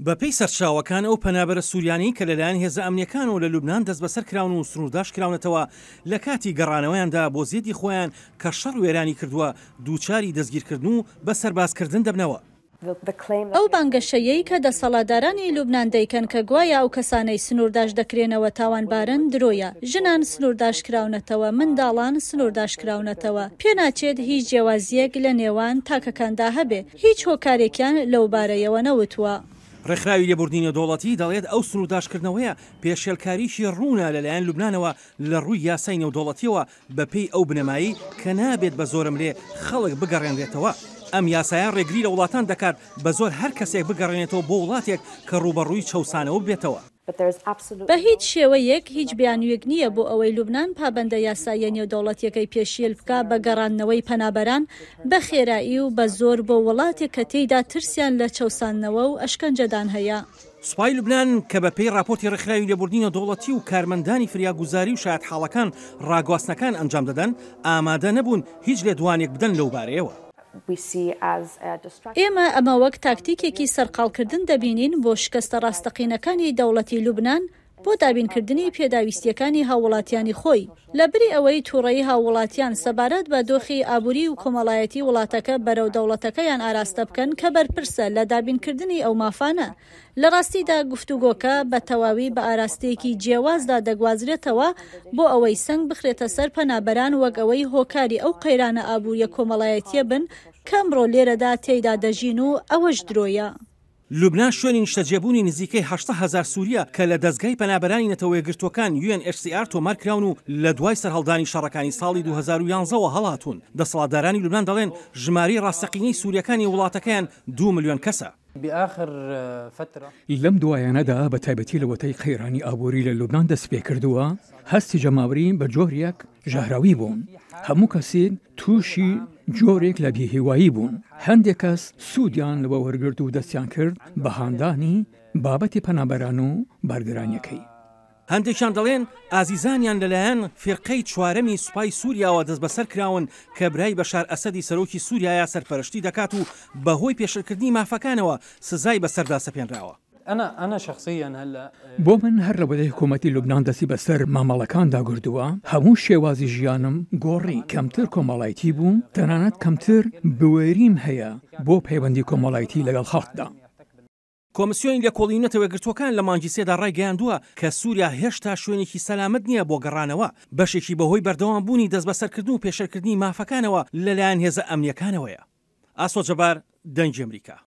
بەپێی سەرچاوەکان، ئەو پەنابەرە سووریانەی کە لەلایەن هێزە ئەمنییەکانەوە لە لوبنان دەستبەسەر کراون و سنوورداش کراونەتەوە، لە کاتی گەڕانەوەیاندا بۆ زێدی خۆیان کە شەڕ وێرانی کردووە، دووچاری دەستگیرکردن و بە سەربازکردن دەبنەوە. ئەو بانگەشەیەی کە دەسەڵاتدارانی لوبنان دەیکەن کە گوایە ئەو کەسانەی سنوورداش دەکرێنەوە تاوانبارن، درۆیە. ژنان سنوورداش کراونەتەوە، منداڵان سنوورداش کراونەتەوە. پێناچێت هیچ جیاوازییەک لە نێوان تاکەکاندا هەبێ. هیچ هۆکارێکیان لەو بارەیەوە نەوتووە. ڕێکخراوی لێبوردنی نێودەوڵەتی دەڵێت ئەو سنوورداشکردنەوەیە پێشێلکاریی ڕوونە لەلایەن لوبنانەوە لە ڕووی یاسای نێودەوڵەتییەوە بەپێی ئەو بنەمایەی کە نابێت بە زۆرەملێ خەڵک بگەڕێنرێتەوە. ئەم یاسایە ڕێگری لە وڵاتان دەکات بە زۆر هەر کەسێک بگەڕێنێتەوە بۆ وڵاتێک کە ڕووبەڕووی چەوسانەوە ببێتەوە. بە هیچ شێوەیەک هیچ بیانوویەک نییە بۆ ئەوەی لوبنان پابەندە یاساییە نێودەوڵەتییەکەی پێشیل بکا بە گەڕاندنەوەی پەنابەران بە خێرایی و بە زۆر بۆ وڵاتێک کە تێیدا ترسیان لە چەوساندنەوە و ئەشکەنجەدان هەیە. سوپای لوبنان کە بە پێی ڕاپۆرتی ڕێکخراوی لێبوردنی نێودەوڵەتی و کارمەندانی فریاگوزاری و شایەتحاڵەکان ڕاگواستنەکان ئەنجام دەدەن، ئامادە نەبوون هیچ لێدوانێک بدەن لەو بارەیەوە. ئێمە ئەمە وەک تاکتیکێکی سەرقاڵکردن دەبینین بۆ شکەستە ڕاستەقینەکانی دەوڵەتی لوبنان بۆ دابینکردنی پێداویستییەکانی هاووڵاتیانی خۆی، لەبری ئەوەی تووڕەیی هاووڵاتیان سەبارەت بە دۆخی ئابووری و کۆمەڵایەتی وڵاتەکە بەرەو دەوڵەتەکەیان ئاراستە بکەن کە بەرپرسە لە دابینکردنی ئەو مافانە. لە ڕاستیدا گفتوگۆکە بە تەواوی بە ئاراستەیەکی جیاوازدا دەگوازرێتەوە بۆ ئەوەی سەنگ بخرێتە سەر پەنابەران وەک ئەوەی هۆکاری ئەو قەیرانە ئابووریە کۆمەڵایەتیە بن کە ئەمڕۆ لێرەدا تێیدا دەژین و ئەوەش درۆیە. لوبنان شوێنی نیشتەجێبوونی نزیکەی 800,000 سوورییە کە لە دەزگای پەنابەرانی نەتەوەیەکگرتووەکان، UNHCR، تۆمارکراون و لە دوای سەرهەڵدانی شەڕەکانی ساڵی 2011 ەوە هەڵاتوون. دەسەڵاتدارانی لوبنان دەڵێن ژمارەی ڕاستەقینەی سوورییەکانی وڵاتەکەیان دوو ملیۆن کەسە. لەم دوایانەدا بە تایبەتی لەوەتەی قەیرانی ئابووری لە لوبنان دەستیپێکردووە، هەستی جەماوەری بە جۆرێک ژەهراوی بوون، هەموو کەسێک تووشی جۆرێک لە بێهیوایی بوون، هەندێک کەس سوودیان لەوە وەرگرت و دەستیان کرد بە هاندانی بابەتی پەنابەران و بارگرانییەکەی. هەندێکیان دەڵێن ئازیزانیان لەلایەن فیرقەی چوارەمی سوپای سوریاوە دەستبەسەرکراون کە برای بەشار ئەسەدی سەرۆکی سوریایە سەرپەرشتی دەکات و بەهۆی پێشلکردنی مافەکانەوە سزای بەسەردا سەپێنراوە. بۆ من هەر لەوەتەی حکومەتی لوبنان دەستی بەسەر مامەڵەکاندا گرتووە، هەموو شێوازی ژیانم گۆڕی، کەمتر کۆمەڵایتی بووم، تەنانەت کەمتر بوێریم هەیە بۆ پەیوەندی کۆمەڵایتی لەگەڵ خەڵکدا. کۆمسیۆنی لێکۆڵینەوەی نەتەوەیەکگرتووەکان لە مانگی سێدا ڕایگەیاندووە کە سووریا هێشتا شوێنێکی سەلامەت نییە بۆ گەڕانەوە، بەشێکی بەهۆی بەردەوامبوونی دەستبەسەرکردن و پێشێلکردنی مافەکانەوە لەلایەن هێزە ئەمنییەکانەوەیە. ئاسۆ جەبار، دەنگی ئەمریکا.